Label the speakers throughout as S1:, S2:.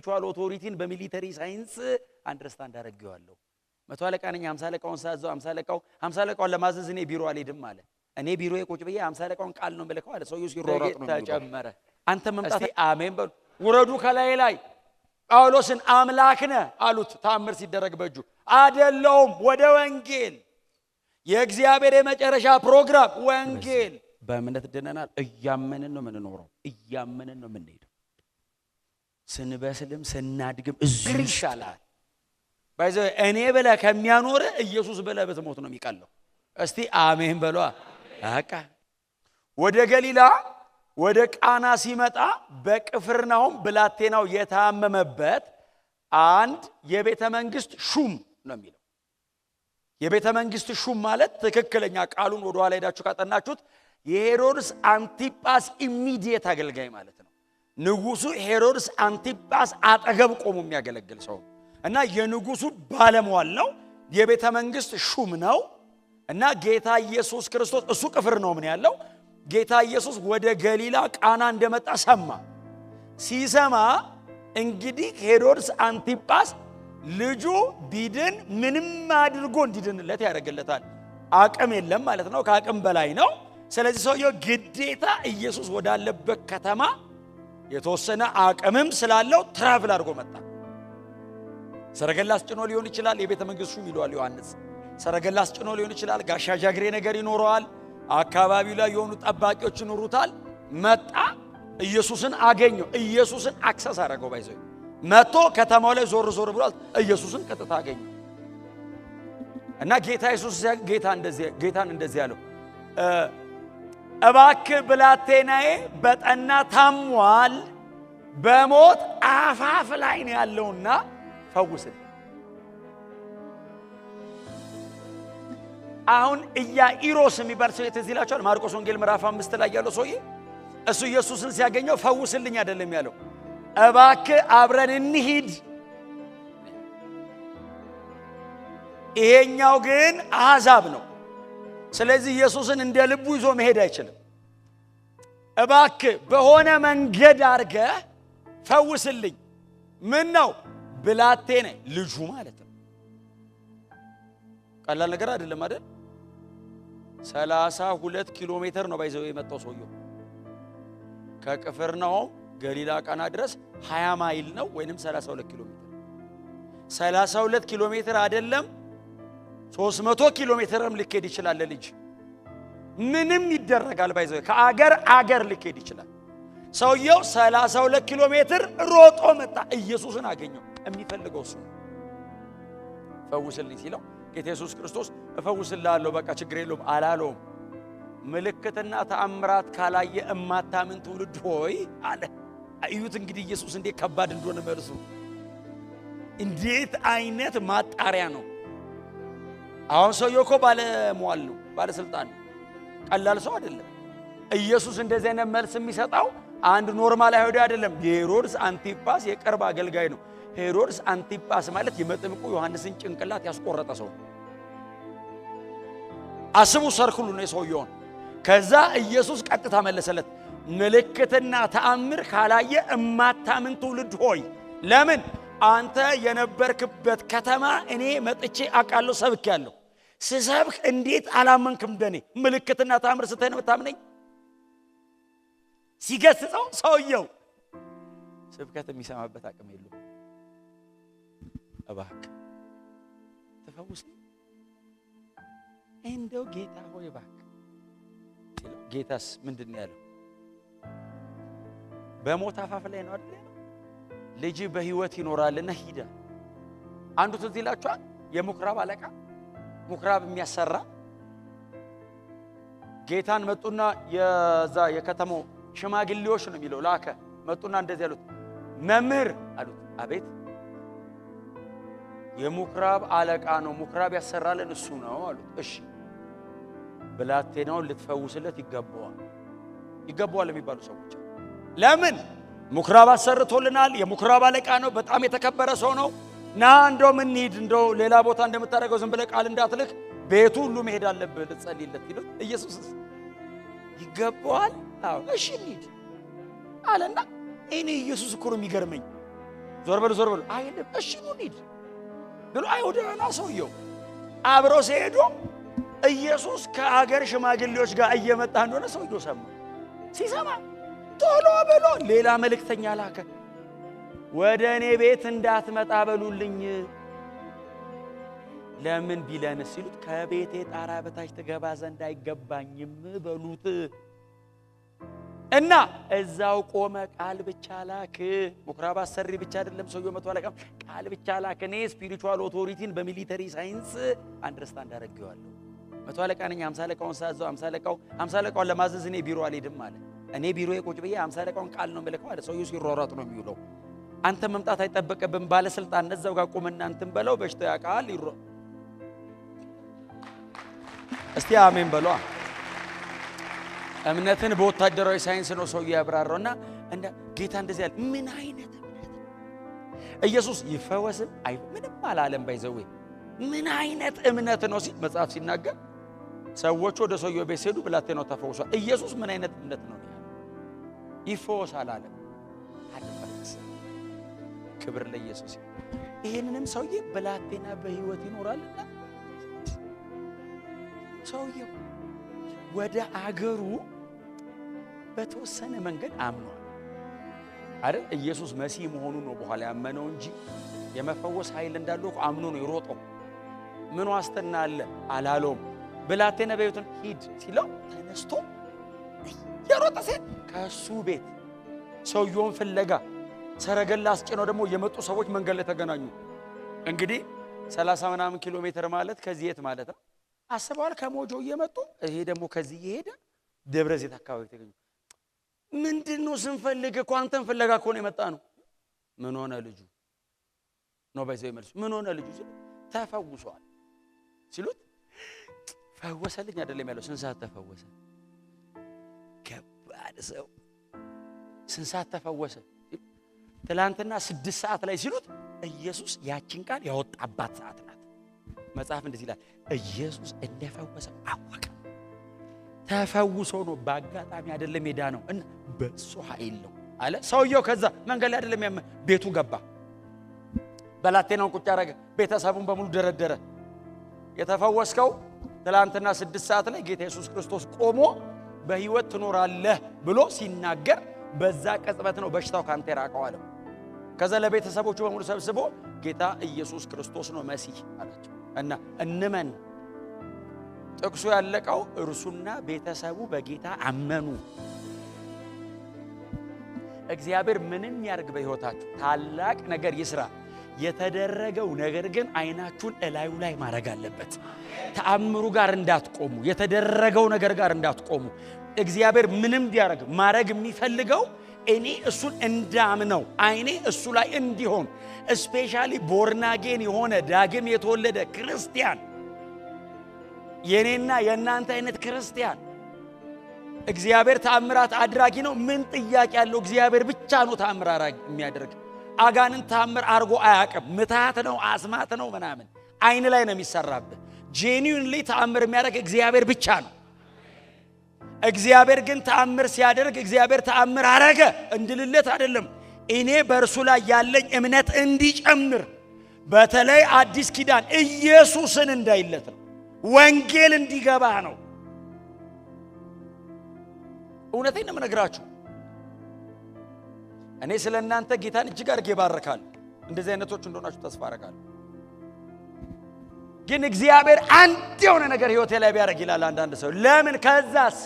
S1: Spiritual authority ን በ military science understand አደርገዋለሁ። 100 አለቃ ነኝ። 50 አለቃውን ሳዘው 50 አለቃውን ለማዘዝ እኔ ቢሮ አልሄድም አለ። እኔ ቢሮ ቁጭ ብዬ 50 አለቃውን ቃል ነው የምልከው አለ። ሰውዬው ሲሮራጥ ነው ተጨመረ። አንተ መምጣት አሜን በሉ። ውረዱ ከላይ ላይ ጳውሎስን አምላክ ነህ አሉት። ታምር ሲደረግ በእጁ አደለውም። ወደ ወንጌል የእግዚአብሔር የመጨረሻ ፕሮግራም ወንጌል። በእምነት ድነናል። እያመንን ነው የምንኖረው፣ እያመንን ነው የምንሄደው። ስንበስልም ስናድግም እዚሁ ይሻላል። By the way እኔ ብለህ ከሚያኖር ኢየሱስ ብለህ ብትሞት ነው የሚቀለው። እስቲ አሜን በሏ። በቃ ወደ ገሊላ ወደ ቃና ሲመጣ በቅፍርናሆም ብላቴናው የታመመበት አንድ የቤተ መንግስት ሹም ነው የሚለው። የቤተ መንግስት ሹም ማለት ትክክለኛ ቃሉን ወደ ኋላ ሄዳችሁ ካጠናችሁት የሄሮድስ አንቲጳስ immediate አገልጋይ ማለት ነው። ንጉሱ ሄሮድስ አንቲጳስ አጠገብ ቆሞ የሚያገለግል ሰው እና የንጉሱ ባለሟል ነው። የቤተ መንግስት ሹም ነው እና ጌታ ኢየሱስ ክርስቶስ እሱ ቅፍርናሆም ነው ያለው። ጌታ ኢየሱስ ወደ ገሊላ ቃና እንደመጣ ሰማ። ሲሰማ እንግዲህ ሄሮድስ አንቲጳስ ልጁ ቢድን ምንም አድርጎ እንዲድንለት ያደርግለታል። አቅም የለም ማለት ነው፣ ከአቅም በላይ ነው። ስለዚህ ሰውየው ግዴታ ኢየሱስ ወዳለበት ከተማ የተወሰነ አቅምም ስላለው travel አድርጎ መጣ። ሰረገላ አስጭኖ ሊሆን ይችላል። የቤተ መንግስት ሹም ይለዋል ዮሐንስ። ሰረገላ አስጭኖ ሊሆን ይችላል። ጋሻ ጃግሬ ነገር ይኖረዋል። አካባቢው ላይ የሆኑ ጠባቂዎች ይኖሩታል። መጣ፣ ኢየሱስን አገኘው። ኢየሱስን access አደረገው። By the way መጥቶ ከተማው ላይ ዞር ዞር ብሏል። ኢየሱስን ቀጥታ አገኘው እና ጌታ ኢየሱስ ጌታን እንደዚህ ያለው፣ እባክህ ብላቴናዬ በጠና ታሟል፣ በሞት አፋፍ ላይ ነው ያለውና ፈውስልኝ። አሁን ኢያኢሮስ የሚባል ሰው ትዝ ይላችኋል። ማርቆስ ወንጌል ምዕራፍ 5 ላይ ያለው ሰውዬ እሱ ኢየሱስን ሲያገኘው ፈውስልኝ አይደለም ያለው፣ እባክህ አብረን እንሂድ። ይሄኛው ግን አሕዛብ ነው። ስለዚህ ኢየሱስን እንደ ልቡ ይዞ መሄድ አይችልም። እባክህ በሆነ መንገድ አድርገህ ፈውስልኝ። ምን ነው ብላቴና ልጁ ማለት ነው። ቀላል ነገር አይደለም አይደል? 32 ኪሎ ሜትር ነው by the way የመጣው ሰውየው ከቅፍርናሆም ገሊላ ቃና ድረስ 20 ማይል ነው ወይንም 32 ኪሎ ሜትር። 32 ኪሎ ሜትር አይደለም 300 ኪሎ ሜትርም ሊኬድ ይችላል። ለልጅ ምንም ይደረጋል። By the way ከአገር አገር ሊኬድ ይችላል። ሰውየው 32 ኪሎ ሜትር ሮጦ መጣ። ኢየሱስን አገኘው። የሚፈልገው እሱ ነው። ፈውስልኝ ሲለው ጌታ ኢየሱስ ክርስቶስ እፈውስልሃለሁ በቃ ችግር የለውም አላለውም። ምልክትና ተአምራት ካላየ እማታምን ትውልድ ሆይ አለ። እዩት እንግዲህ ኢየሱስ እንዴት ከባድ እንደሆነ መልሱ። እንዴት አይነት ማጣሪያ ነው! አሁን ሰውየው እኮ ባለሟል ነው፣ ባለስልጣን ነው፣ ቀላል ሰው አይደለም። ኢየሱስ እንደዚህ አይነት መልስ የሚሰጠው አንድ normal አይሁዳዊ አይደለም። የሄሮድስ አንቲጳስ የቅርብ አገልጋይ ነው። ሄሮድስ አንቲጳስ ማለት የመጥምቁ ዮሐንስን ጭንቅላት ያስቆረጠ ሰው ነው። አስቡ፣ circle ኡ ነው የሰውየውን። ከዛ ኢየሱስ ቀጥታ መለሰለት፣ ምልክትና ተአምር ካላየ እማታምን ትውልድ ሆይ፣ ለምን አንተ የነበርክበት ከተማ እኔ መጥቼ አውቃለሁ፣ ሰብኬያለሁ። ስሰብክ እንዴት አላመንክም? በእኔ ምልክትና ተአምር ስታይ ነው የምታምነኝ? ሲገስጸው ሰውየው ስብከት የሚሰማበት አቅም የለውም። እባክህ ትፈውስ እንደው ጌታ ሆይ እባክህ ሲለው፣ ጌታስ ምንድን ነው ያለው? በሞት አፋፍ ላይ ነው አይደል? ልጅ በሕይወት ይኖራልና ሂዳ። አንዱ ትዝ ይላችኋል፣ የምኩራብ አለቃ ምኩራብ የሚያሰራ ጌታን መጡና የዛ የከተማው ሽማግሌዎች ነው የሚለው ላከ። መጡና እንደዚህ ያሉት፣ መምህር አሉት። አቤት። የምኩራብ አለቃ ነው፣ ምኩራብ ያሰራልን እሱ ነው አሉት። እሺ ብላቴናውን ልትፈውስለት ይገባዋል። ይገባዋል የሚባሉ ሰዎች ለምን ምኩራብ አሰርቶልናል? የምኩራብ አለቃ ነው፣ በጣም የተከበረ ሰው ነው። ና እንደው ምን እንሂድ፣ እንደው ሌላ ቦታ እንደምታደርገው ዝም ብለህ ቃል እንዳትልክ ቤቱ ሁሉ መሄድ አለብህ ልትጸልይለት ይሉት። ኢየሱስስ ይገባዋል? አዎ እሺ እንሂድ አለና እኔ ኢየሱስ እኮ ነው የሚገርመኝ። ዞር በሉ ዞር በሉ አይልም። እሺ ኑ እንሂድ ብሎ አይሁዳውያን ሰውየው አብረው ሲሄዱ ኢየሱስ ከአገር ሽማግሌዎች ጋር እየመጣ እንደሆነ ሰውየው ሰማ። ሲሰማ ቶሎ ብሎ ሌላ መልእክተኛ ላከ። ወደ እኔ ቤት እንዳትመጣ በሉልኝ። ለምን ቢለን ሲሉት ከቤቴ ጣራ በታች ትገባ ዘንድ አይገባኝም በሉት። እና እዛው ቆመ። ቃል ብቻ ላክ። ምኩራብ አሰሪ ብቻ አይደለም ሰውየው፣ መቶ አለቃ ቃል ብቻ ላክ። እኔ spiritual authority ን በ military science understand አደርገዋለሁ። መቶ አለቃ ነኝ። 50 አለቃውን ሳዘው 50 አለቃውን ለማዘዝ እኔ ቢሮ አልሄድም አለ። እኔ ቢሮዬ ቁጭ ብዬ 50 አለቃውን ቃል ነው የምልከው አለ። ሰውየው ሲሯሯጥ ነው የሚውለው። አንተ መምጣት አይጠበቅብም፣ ባለስልጣን እዛው ጋር ቁምና እንትን በለው፣ በሽታው ያውቃል። እስቲ አሜን በሏ። እምነትን በወታደራዊ ሳይንስ ነው ሰውዬው ያብራራውና እንደ ጌታ እንደዚህ ያለ ምን አይነት እምነት ኢየሱስ ይፈወስም አይ ምንም አላለም። By the way ምን አይነት እምነት ነው ሲል መጽሐፍ ሲናገር ሰዎች ወደ ሰውየው ቤት ሲሄዱ ብላቴናው ተፈውሷል። ኢየሱስ ምን አይነት እምነት ነው ያለው? ይፈወስ አላለም። አልፈወስም። ክብር ለኢየሱስ። ይሄንንም ሰውዬ ብላቴና በህይወት ይኖራልና ሰውየው ወደ አገሩ በተወሰነ መንገድ አምኗል አይደል? ኢየሱስ መሲህ መሆኑን ነው በኋላ ያመነው እንጂ የመፈወስ ኃይል እንዳለው እኮ አምኖ ነው የሮጠው። ምን ዋስትና አለ አላለውም። ብላቴና በሕይወት ሂድ ሲለው ተነስቶ የሮጠ ሴት ከሱ ቤት ሰውየውን ፍለጋ ሰረገላ አስጭነው ደግሞ የመጡ ሰዎች መንገድ ላይ ተገናኙ። እንግዲህ 30 ምናምን ኪሎ ሜትር ማለት ከዚህ የት ማለት ነው አስበዋል። ከሞጆ እየመጡ ይሄ ደግሞ ከዚህ እየሄደ ደብረ ዘይት አካባቢ ተገኙ። ምንድነው ስንፈልግ እኮ አንተን ፍለጋ እኮ ነው የመጣ ነው። ምን ሆነ ልጁ ነው by the way መልሱ። ምን ሆነ ልጁ ሲሉ ተፈውሷል ሲሉት ፈወሰልኝ አይደለም ያለው። ስንት ሰዓት ተፈወሰ? ከባድ ሰው። ስንት ሰዓት ተፈወሰ? ትላንትና 6 ሰዓት ላይ ሲሉት ኢየሱስ ያችን ቃል ያወጣባት ሰዓት ናት። መጽሐፍ እንደዚህ ይላል፣ ኢየሱስ እንደፈወሰ አወቀ። ተፈውሶ ነው፣ በአጋጣሚ አይደለም የዳነው እና በሱ ኃይል ነው አለ ሰውየው። ከዛ መንገድ ላይ አይደለም ያመ ቤቱ ገባ። ብላቴናውን ቁጭ አደረገ፣ ቤተሰቡን በሙሉ ደረደረ። የተፈወስከው ትላንትና 6 ሰዓት ላይ ጌታ ኢየሱስ ክርስቶስ ቆሞ በሕይወት ትኖራለህ ብሎ ሲናገር በዛ ቅጽበት ነው በሽታው ካንተ የራቀው አለው። ከዛ ለቤተሰቦቹ በሙሉ ሰብስቦ ጌታ ኢየሱስ ክርስቶስ ነው መሲህ አላቸው እና እንመን። ጥቅሱ ያለቀው እርሱና ቤተሰቡ በጌታ አመኑ። እግዚአብሔር ምንም ያርግ በሕይወታችሁ ታላቅ ነገር ይስራ። የተደረገው ነገር ግን አይናችሁን እላዩ ላይ ማድረግ አለበት። ተአምሩ ጋር እንዳትቆሙ፣ የተደረገው ነገር ጋር እንዳትቆሙ። እግዚአብሔር ምንም ቢያደርግ ማድረግ የሚፈልገው እኔ እሱን እንዳምነው አይኔ እሱ ላይ እንዲሆን፣ especially born again የሆነ ዳግም የተወለደ ክርስቲያን የኔና የእናንተ አይነት ክርስቲያን እግዚአብሔር ተአምራት አድራጊ ነው። ምን ጥያቄ ያለው? እግዚአብሔር ብቻ ነው ተአምር የሚያደርግ። አጋንንት ተአምር አድርጎ አያውቅም። ምትሃት ነው፣ አስማት ነው፣ ምናምን አይን ላይ ነው የሚሰራብህ። Genuinely ተአምር የሚያደርግ እግዚአብሔር ብቻ ነው። እግዚአብሔር ግን ተአምር ሲያደርግ እግዚአብሔር ተአምር አረገ እንድልለት አይደለም። እኔ በእርሱ ላይ ያለኝ እምነት እንዲጨምር በተለይ አዲስ ኪዳን ኢየሱስን እንዳይለት ነው። ወንጌል እንዲገባ ነው። እውነቴን ነው የምነግራችሁ። እኔ ስለ እናንተ ጌታን እጅግ አድርጌ እባርካለሁ። እንደዚህ አይነቶች እንደሆናችሁ ተስፋ አደርጋለሁ። ግን እግዚአብሔር አንድ የሆነ ነገር ህይወቴ ላይ ቢያደርግ ይላል አንዳንድ ሰው። ለምን? ከዛስ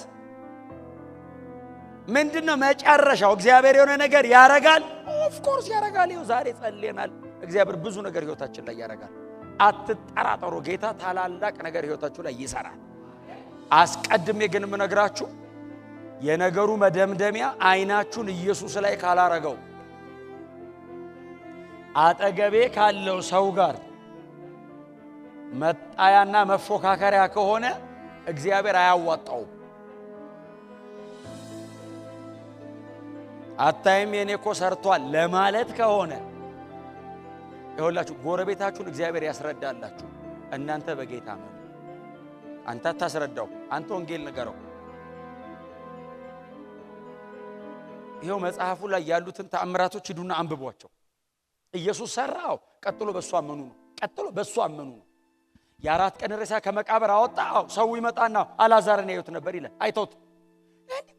S1: ምንድነው መጨረሻው? እግዚአብሔር የሆነ ነገር ያረጋል። Of course ያረጋል። ይኸው ዛሬ ጸልየናል። እግዚአብሔር ብዙ ነገር ህይወታችን ላይ ያረጋል። አትጠራጠሩ። ጌታ ታላላቅ ነገር ህይወታችሁ ላይ ይሰራል። አስቀድሜ ግን የምነግራችሁ የነገሩ መደምደሚያ አይናችሁን ኢየሱስ ላይ ካላረገው አጠገቤ ካለው ሰው ጋር መጣያና መፎካከሪያ ከሆነ እግዚአብሔር አያዋጣውም። አታይም የኔ እኮ ሰርቷል ለማለት ከሆነ ይኸውላችሁ ጎረቤታችሁን እግዚአብሔር ያስረዳላችሁ። እናንተ በጌታ መኑ። አንተ አታስረዳው፣ አንተ ወንጌል ንገረው። ይኸው መጽሐፉ ላይ ያሉትን ተአምራቶች ሂዱና አንብቧቸው። ኢየሱስ ሰራው፣ ቀጥሎ በእሱ አመኑ ነው። ቀጥሎ በእሱ አመኑ ነው። የ4 ቀን ሬሳ ከመቃብር አወጣ። ሰው ይመጣና አላዛርን ያዩት ነበር ይላል። አይተውት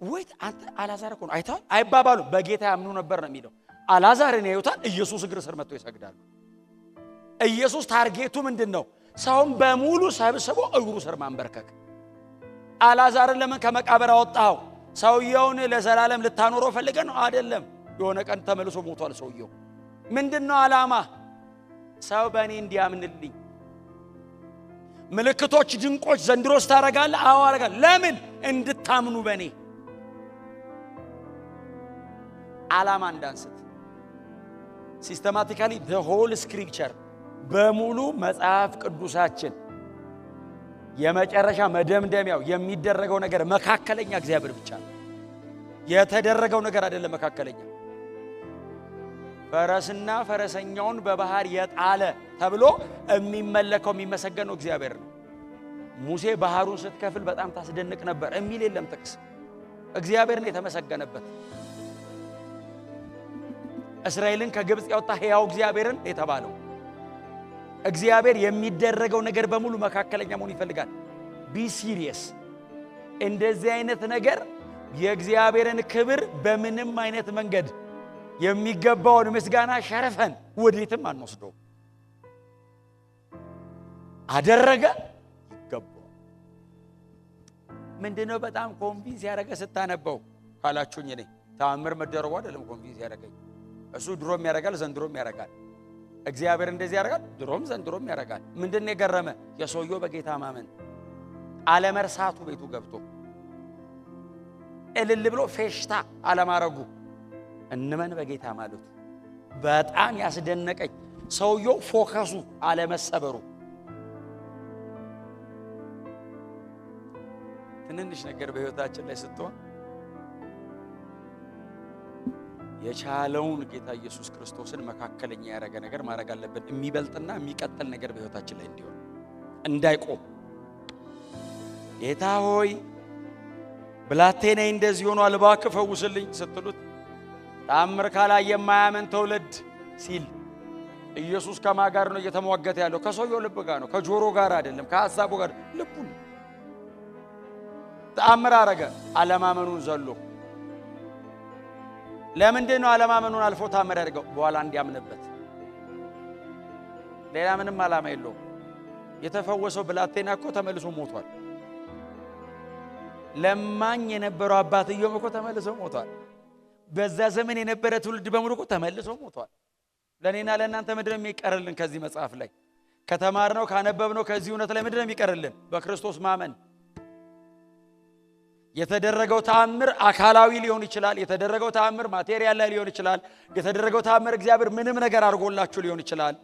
S1: ወይት አንተ አላዛር እኮ ነው አይተዋል አይባባሉ። በጌታ ያምኑ ነበር ነው የሚለው። አላዛርን ያዩታል፣ ኢየሱስ እግር ስር መጥተው ይሰግዳሉ። ኢየሱስ target ኡ ምንድን ነው? ሰውን በሙሉ ሰብስቦ እግሩ ስር ማንበርከክ። አላዛርን ለምን ከመቃብር አወጣኸው? ሰውየውን ለዘላለም ልታኖረው ፈልገህ ነው? አይደለም። የሆነ ቀን ተመልሶ ሞቷል ሰውየው። ምንድን ነው ዓላማ? ሰው በእኔ እንዲያምንልኝ። ምልክቶች፣ ድንቆች ዘንድሮስ ታረጋለህ? አዎ አረጋለሁ። ለምን? እንድታምኑ በእኔ። ዓላማ እንዳንስት። Systematically the whole scripture በሙሉ መጽሐፍ ቅዱሳችን የመጨረሻ መደምደሚያው የሚደረገው ነገር መካከለኛ እግዚአብሔር ብቻ ነው። የተደረገው ነገር አይደለም መካከለኛ። ፈረስና ፈረሰኛውን በባህር የጣለ ተብሎ የሚመለከው የሚመሰገነው እግዚአብሔር ነው። ሙሴ ባህሩን ስትከፍል በጣም ታስደንቅ ነበር የሚል የለም ጥቅስ። እግዚአብሔር ነው የተመሰገነበት። እስራኤልን ከግብፅ ያወጣ ሕያው እግዚአብሔርን የተባለው። እግዚአብሔር የሚደረገው ነገር በሙሉ መካከለኛ መሆን ይፈልጋል። Be serious። እንደዚህ አይነት ነገር የእግዚአብሔርን ክብር በምንም አይነት መንገድ የሚገባውን ምስጋና ሸርፈን ወዴትም አንወስደው። አደረገ ይገባዋል። ምንድነው በጣም convince ያደረገ ስታነበው ካላችሁኝ፣ እኔ ተአምር መደረጉ አይደለም convince ያደረገኝ። እሱ ድሮም ያደርጋል ዘንድሮም ያደርጋል። እግዚአብሔር እንደዚህ ያደርጋል፣ ድሮም ዘንድሮም ያደርጋል። ምንድነው የገረመ? የሰውየው በጌታ ማመን አለመርሳቱ፣ ቤቱ ገብቶ እልል ብሎ ፌሽታ አለማረጉ፣ እንመን በጌታ ማለቱ በጣም ያስደነቀኝ። ሰውየው focus ኡ አለመሰበሩ። ትንንሽ ነገር በሕይወታችን ላይ ስትሆን የቻለውን ጌታ ኢየሱስ ክርስቶስን መካከለኛ ያደረገ ነገር ማድረግ አለብን። የሚበልጥና የሚቀጥል ነገር በሕይወታችን ላይ እንዲሆን እንዳይቆም። ጌታ ሆይ ብላቴናዬ እንደዚህ ሆኗል እባክህ ፈውስልኝ ስትሉት ተአምር ካላየ የማያምን ትውልድ ሲል ኢየሱስ ከማን ጋር ነው እየተሟገተ ያለው? ከሰውየው ልብ ጋር ነው፣ ከጆሮ ጋር አይደለም፣ ከሐሳቡ ጋር ልቡ ነው። ተአምር አረገ አለማመኑን ዘሎ። ለምንድን ነው አለማመኑን አልፎ ተአምር ያደርገው? በኋላ እንዲያምንበት። ሌላ ምንም ዓላማ የለውም። የተፈወሰው ብላቴና እኮ ተመልሶ ሞቷል። ለማኝ የነበረው አባትየውም እኮ ተመልሶ ሞቷል። በዛ ዘመን የነበረ ትውልድ በሙሉ እኮ ተመልሶ ሞቷል። ለእኔና ለእናንተ ምንድን ነው የሚቀርልን? ከዚህ መጽሐፍ ላይ ከተማርነው ካነበብነው ከዚህ እውነት ላይ ምንድን ነው የሚቀርልን? በክርስቶስ ማመን። የተደረገው ተአምር አካላዊ ሊሆን ይችላል። የተደረገው ተአምር material ላይ ሊሆን ይችላል። የተደረገው ተአምር እግዚአብሔር ምንም ነገር አድርጎላችሁ ሊሆን ይችላል።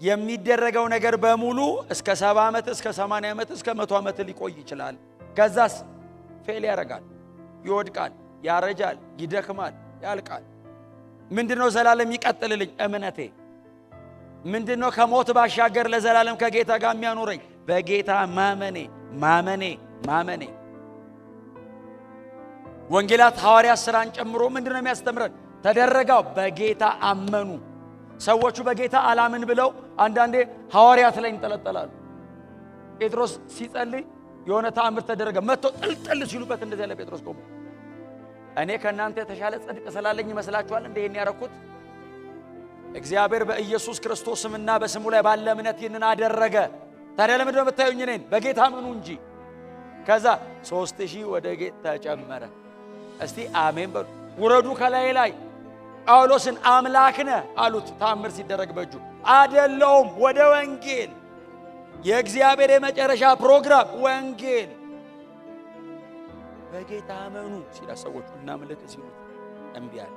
S1: የሚደረገው ነገር በሙሉ እስከ 70 ዓመት፣ እስከ 80 ዓመት፣ እስከ 100 ዓመት ሊቆይ ይችላል። ከዛስ fail ያደርጋል፣ ይወድቃል፣ ያረጃል፣ ይደክማል፣ ያልቃል። ምንድነው ዘላለም ይቀጥልልኝ? እምነቴ። ምንድነው ከሞት ባሻገር ለዘላለም ከጌታ ጋር የሚያኖረኝ? በጌታ ማመኔ፣ ማመኔ፣ ማመኔ። ወንጌላት ሐዋርያት ሥራን ጨምሮ ምንድነው የሚያስተምረን? ተደረገው በጌታ አመኑ። ሰዎቹ በጌታ አላምን ብለው አንዳንዴ ሐዋርያት ላይ ይንጠለጠላሉ። ጴጥሮስ ሲጸልይ የሆነ ተአምር ተደረገ፣ መጥቶ ጥልጥል ሲሉበት እንደዚህ ያለ ጴጥሮስ ቆሞ እኔ ከእናንተ የተሻለ ጽድቅ ስላለኝ ይመስላችኋል እንደ ይሄን ያረኩት? እግዚአብሔር በኢየሱስ ክርስቶስ ስምና በስሙ ላይ ባለ እምነት ይህንን አደረገ። ታዲያ ለምንድን ነው የምታዩኝ እኔን? በጌታ እመኑ እንጂ። ከዛ 3000 ወደ ጌታ ተጨመረ። እስቲ አሜን በሉ። ውረዱ ከላይ ላይ ጳውሎስን አምላክ ነህ አሉት። ተአምር ሲደረግ በእጁ አደለውም። ወደ ወንጌል፣ የእግዚአብሔር የመጨረሻ ፕሮግራም ወንጌል። በጌታ አመኑ ሲላ ሰዎቹ እናምልክ ሲሉት እምቢ አለ።